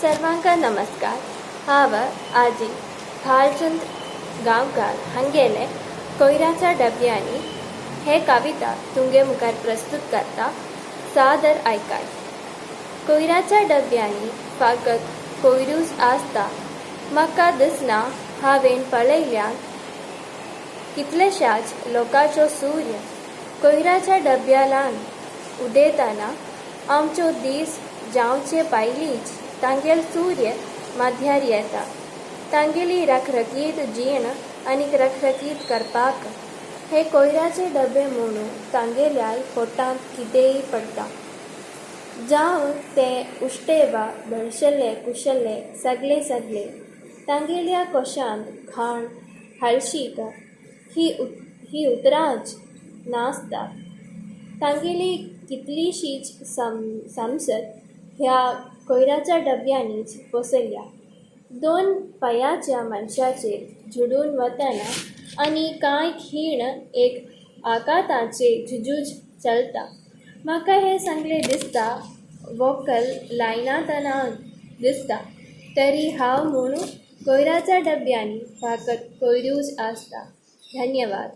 सर्वांक नमस्कार. हांव आजी भालचंद्र गांवकार हांगेले कोयराच्या डब्यांनी हे कविता तुमगे मुखार प्रस्तुत करता. सादर आयकाय. कोयराच्या डब्यांनी फकत कोयरूच आसता म्हाका दिसना. हांवें पळयल्यान कितलेशाच लोकांचो सूर्य कोयराच्या डब्यालान उदेतना. आमचो दीस जावचे पयलींच तांगेल सूर्य माथ्यार येता, तांगेली रखरखीत जीण आनीक रखरखीत करपाक. हे कोयराचे डबे म्हणून तांगेल्याय पोटांत कितेंय पडटा, जावं तें उश्टें वा भरशिल्लें कुशिल्लें, सगलें सगलें तांगेल्या कोशांत. घाण, हळशीक ही उतरांच नासता. तांगेली कितलीशीच संसद ह्या कोयराच्या डब्यांनीच पोसल्या. दोन पांयाच्या मनशाचेर झुडून वतना आनी कांय खीण एक आकांताचें झुजूच चलता. म्हाका हें सगलें दिसता, व्हंकल लायनातना दिसता, तरी हांव म्हणूं, कोयराच्या डब्यांनी फकत कोयरूच आसता. धन्यवाद.